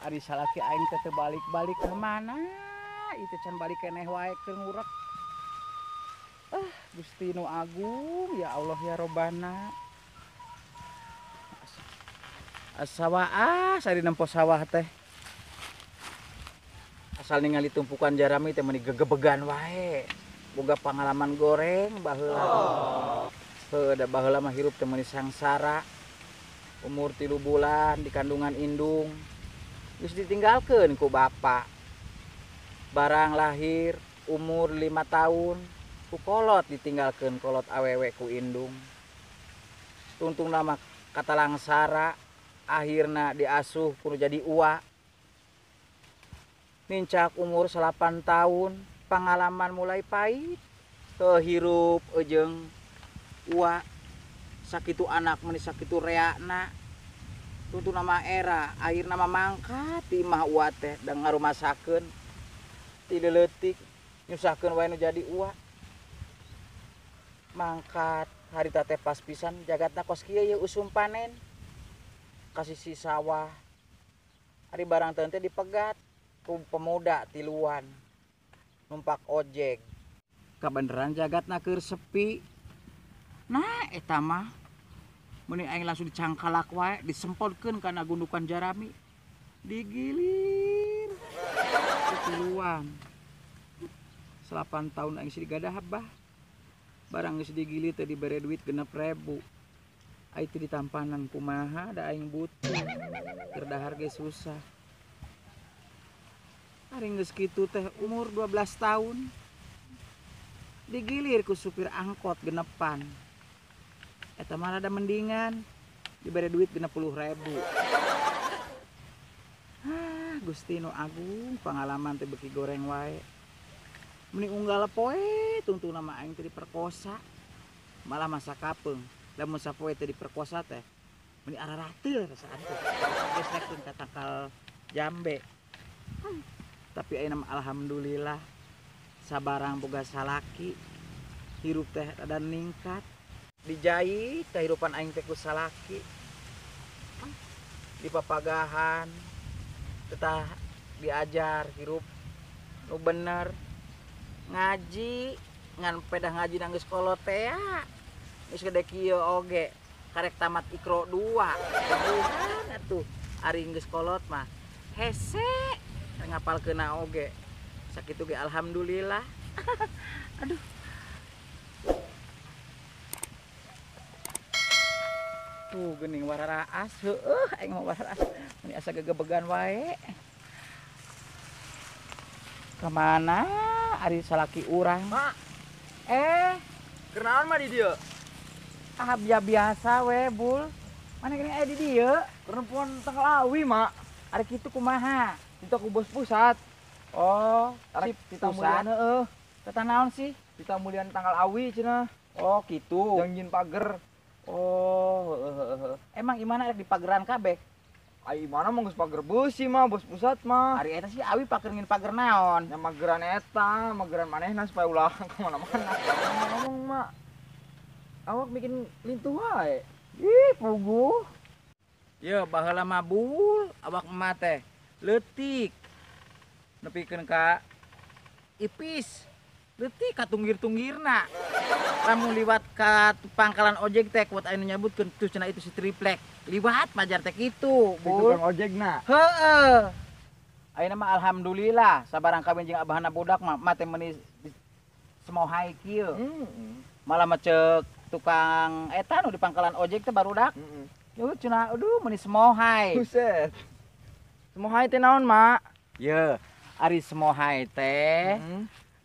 Ari salaki aing teh teu balik-balik ka mana? Itu can balik keneh wae keur ngurek. Ah, Gusti nu agung, ya Allah ya Robbana. Asa waas ari nempo sawah teh. Asal ningali tumpukan jarami teh meuni gegebegan wae. Boga pangalaman goreng baheula. Heuh, da baheula mah hirup teh meuni sangsara. Umur 3 bulan di kandungan indung. Geus ditinggalkeun ku bapa. Barang lahir umur 5 tahun ku kolot ditinggalkeun kolot awewe ku indung. Tungtungna mah katalangsara, akhirna diasuh kudu jadi uwa. Nincak umur 8 tahun, pangalaman mulai pahit. Teu hirup jeung uwa. Sakitu anak meuni sakitu reana. Tungtungna mah era, akhirna mah mangkat di imah uwa teh da ngarumasakeun. Ti leutik nyusahkeun wae nu jadi uwa. Mangkat harita teh pas pisan jagatna kos kieu ye usum panen. Ka sisi sawah. Ari barang teh dipegat ku pemuda tiluan numpak ojek. Kabeneran jagatna keur sepi. Nah eta mah meuni aing langsung dicangkalak wae, disempotkeun kana gundukan jarami. Digilir tiluan. 8 tahun aing sih digadah abah. Barang geus digilir teh dibere duit 6.000. Ai teu ditampanan kumaha da aing butuh. Keur dahar ge susah. Ari geus kitu teh umur 12 tahun. Digilir ku supir angkot genepan. Eta mah rada mendingan dibere duit 60.000. Ah, Gusti nu agung, pangalaman teh beuki goreng wae. Meni unggal poe tungtungna mah aing teh diperkosa. Malah masa kapeung, lamun sapoe teh diperkosa teh meni ararateul rasaan teh. Gesrekkeun ka tangkal jambe. Tapi ayeuna mah alhamdulillah sabarang boga salaki, hirup teh rada ningkat. Dijait kehidupan aing teh ku salaki. Dipapagahan, tetah diajar hirup nu bener. Ngaji ngan pedah ngaji nang geus kolot teh ya. Geus gede kieu oge karek tamat Iqra 2. Tuhan atuh ari geus kolot mah hese ngapalkeunna oge. Sakitu ge alhamdulillah. Aduh. Tuh geuning wararaas, heueuh aing mah wararaas. Meuni asa gegebegan wae. Ka mana ari salaki urang? Mak. Keur naon mah di dieu? Ah, biasa we, Bul. Mana geuning aya di dieu? Keur nempoan tangkal awi, Mak. Ari kitu kumaha? Tita ku bos pusat. Oh, arek si tita pusat. Mulian heueuh. Tata naon sih? Tita Mulian tangkal awi cenah. Oh, kitu. Jang nyieun pager. Oh, heeh. Emang imana arek dipageran kabeh? Ai imana mah geus pager beusi mah bos pusat mah. Ari eta sih awi pager ngin pager naon? Nya mageran eta, mageran manehna supaya ulah ka mana-mana. Ngomong mak. Awak bikin lintuh wae. Ih, puguh. Ye, baheula mah Bul, awak emak teh leutik. Nepikeun ka ipis. Leutik ka tunggir-tunggirna. Lamun liwat ka pangkalan ojek teh kuat anu nyebutkeun tuh cenah itu si triplek. Liwat majar teh kitu, Bul. Tukang ojekna. Heeh. Ayeuna mah alhamdulillah sabarang kawin jeung abahna budak mah mah teh meuni semohai kieu. Malah mah ceuk tukang eta nu di pangkalan ojek teh barudak. Heeh. Cenah aduh meuni semohai. Buset. Semohai teh naon, Mak? Ye, ari semohai teh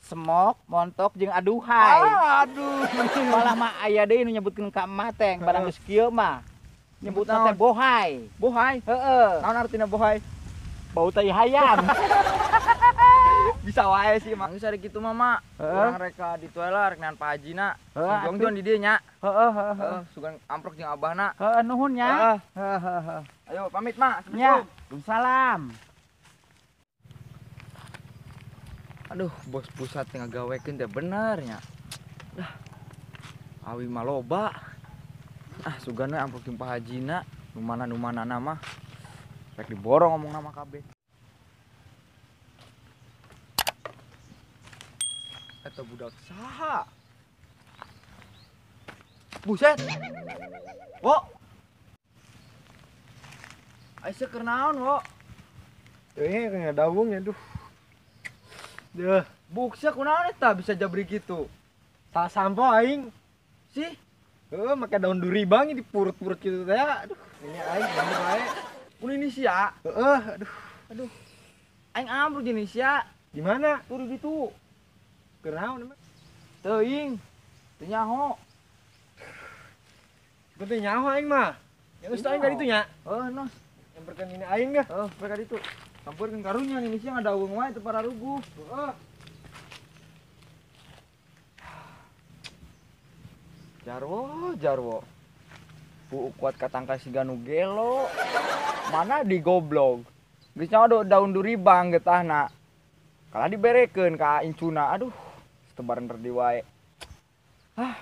semok, montok jeung aduhai. Aduh. Malah mah aya deui nu nyebutkeun ka emak teh barang geus kieu mah. Nyebutna teh bohai. Bohai? Heeh. Naon artina bohai? Bau tai hayam. Bisa wae sih, Mak. Geus ari kitu mah, Mak. Urang rek ka ditu we lah rek nean Pak Hajina. Heeh. Sugeng di dieu nya. Heeh, heeh, heeh. Sugan amprok jeung abahna. Heeh, nuhun nya. Heeh. Heeh. Ayo pamit, Mak. Nya. Waalaikumsalam. Aduh, bos pusat ngagawekeun teh bener nya. Dah. Awi mah loba. Ah, sugan we amprok jeung Pak Hajina. Nu mana-nu manana mah. Rek diborong ngomong nama kabeh. Eta budak saha? Buset. Wo. Aisyah keur naon, Wo? Kena dawung ya, duh. Duh, buksa kunaon eta bisa jabri gitu. Tak sampo aing. Sih. Heeh, make daun duri bang dipurut-purut gitu teh. Aduh, ini aing bener wae. Kun ini sia. Heeh, aduh. Aduh. Aing ambruk jeung sia. Di mana? Turu ditu. Keur naon emang? Teuing. Teu nyaho. Teu nyaho aing mah. Ya geus aing ka ditu nya. Heuh, nos. Nyamperkeun ini aing gah. Heuh, ka ditu. Sampeurkeun karunya ini sia ngadaweung wae teu pararuguh. Heeh. Jarwo, Jarwo. Puu kuat katangka siga nu gelo. Mana digoblog. Geus nyaho daun duri bang getahna. Kalah diberekeun ka incuna. Aduh, setebaran redi wae. Ah.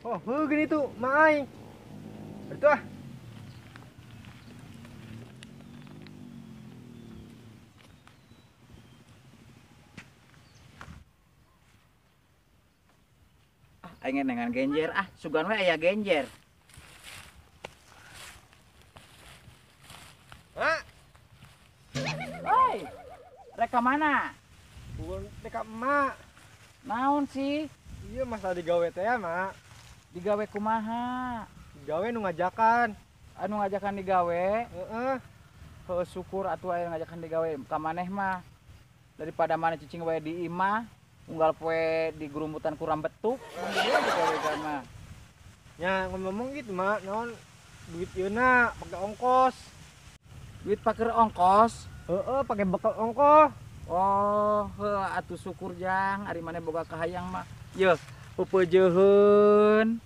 Oh, heuh gini tuh, ma aing. Itu ah. Aing dengan genjer ah, sugan we aya genjer. Mak. Oi. Rek ka mana? Bukan rek ka emak. Naon sih? Iya masalah digawe teh ya, Mak. Digawe kumaha? Digawe nu ngajakan. Anu ngajakan digawe? Heeh. Heuh syukur atuh aya ngajakan digawe ka maneh mah. Daripada maneh cicing wae di imah. Unggal poe di gerumbutan kurang betuk, digawe mah. Nya ngomong gitu mak, naon duit yeuna pake ongkos. Duit pake ongkos? Heeh, pake bekal ongkos. Oh, heuh atuh syukur jang, ari maneh boga kahayang mah. Yeuh, peupeujeuheun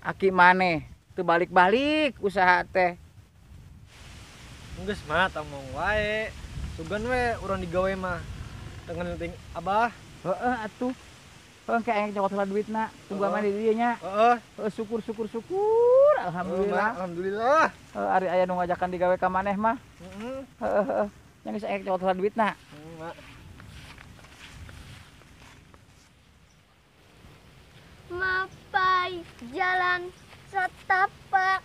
aki maneh teu balik-balik usaha teh. Geus mah tong ngomong wae. Sugan we urang digawe mah. Tengen ting abah. Heeh atuh. Heuh engke aing nyokot heula duitna, tunggu maneh di dieu nya. Heeh. Heuh syukur syukur syukur. Alhamdulillah. Alhamdulillah. Heuh ari aya nu ngajakan digawe ka maneh mah. Heeh. Heeh heeh. Nya geus aing nyokot heula duitna. Heeh, Mak. Mapai jalan setapak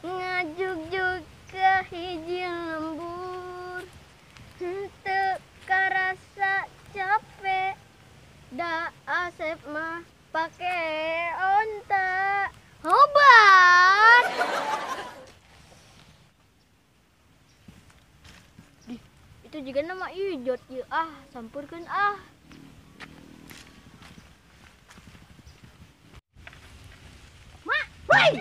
ngajugjug ke hiji lembur. Henteu karasa capek da Asep mah pake onta obat. Dih, itu juga nama ijot ieu ah, sampurkeun ah. Mak, woi.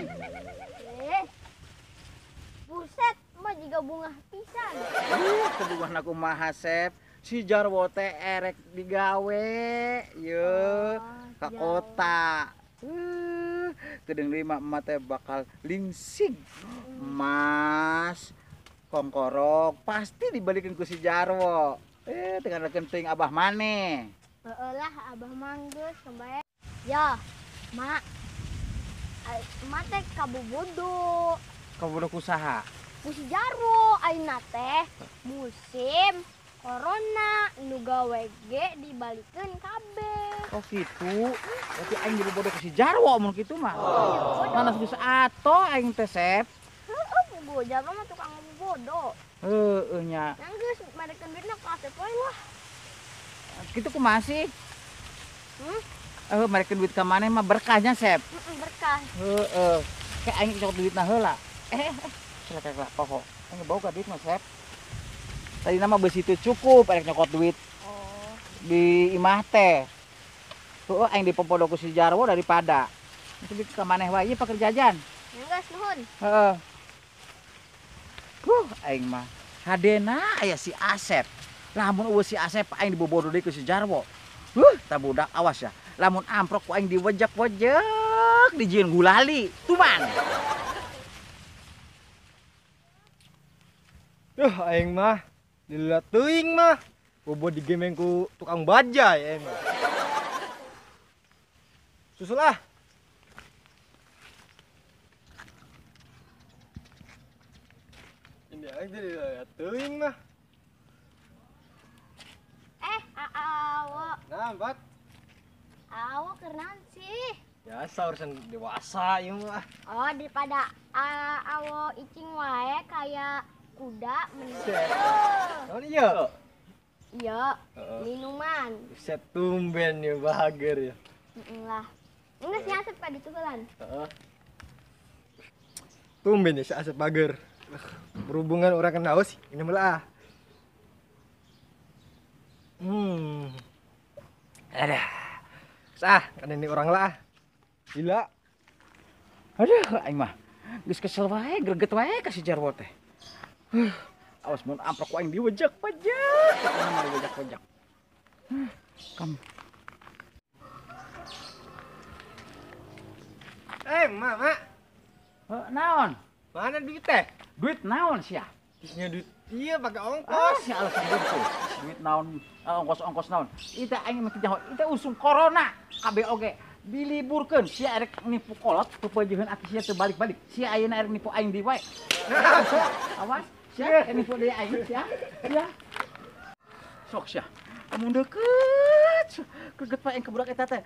Buset, mah jiga bunga pisan. Kebugan aku mah Asep. Si Jarwo teh erek digawe ye ka kota. Kedeung deui mah emak teh bakal lingsig. Mas kongkorok pasti dibalikeun ku si Jarwo. Teu teuing abah maneh. Heeh lah abah mah geus bae. Ya, Mak. Emak teh kabubudu. Kabubudu ku saha? Ku si Jarwo ayeuna teh musim corona nu gawe ge dibalikeun kabeh. Oh gitu. Berarti aing dibodoh ku si Jarwo mun kitu mah. Mana geus atoh aing teh Sep. Heueuh, bogo Jarwo mah tukang bodoh. Heueuh nya. Yang geus marekeun duitna ka Asep we lah. Kitu kumaha sih? Hmm? Marekeun duit ka maneh mah berkahnya Sep. Heeh, berkah. Heeh. Kayak aing cokot duitna heula. Celaka pokok. Aing bawa ka duit mah Sep. Tadi nama besi itu cukup, erek nyokot duit. Oh. Di imah teh. Heueuh aing dipopodo ku si Jarwo daripada. Itu ka maneh wae ieu paker jajan. Geus nuhun. Heeh. Aing mah hadena aya si Asep. Lamun eueuh si Asep aing dibobodo deui ku si Jarwo. Tah budak awas ya. Lamun amprok ku aing diwejek-wejek dijieun gulali. Tuman. Duh aing mah lila teuing mah bobo digemeng ku tukang bajai aing mah. Susul ah. Dia jadi teuing mah. Awo. Nah, Pat. Awo kenaon sih? Biasa urusan dewasa ieu mah. Oh, daripada awo icing wae kayak kuda mending. Naon ieu? Iya, minuman. Buset tumben ya bahagia ya. Heeh lah. Geus nyasep ka ditu heulan. Heeh. Tumben ya si Asep bager. Berhubungan orang kenal sih, ini malah. Ada. Sah, kan ini orang lah. Gila. Aduh, aing mah geus kesel wae, greget wae ka si Jarwo teh. Awas mun amprok ku aing diwejek-wejek. Pokona mah diwejek-wejek. Kam. Mama. Naon? Mana duit teh? Duit naon sia? Isinya duit iya pakai ongkos. Sia alasan duit. Duit naon, ongkos-ongkos naon. Ita aing mah teu nyaho, ita usum corona kabeh oge diliburkeun. Sia erek nipu kolot pepeujeuheun aki sia teu balik-balik. Sia ayeuna erek nipu aing deui wae. Awas, sia erek nipu deui aing sia. Sia. Sok sia. Amun deukeut, greget wae aing ka budak eta teh.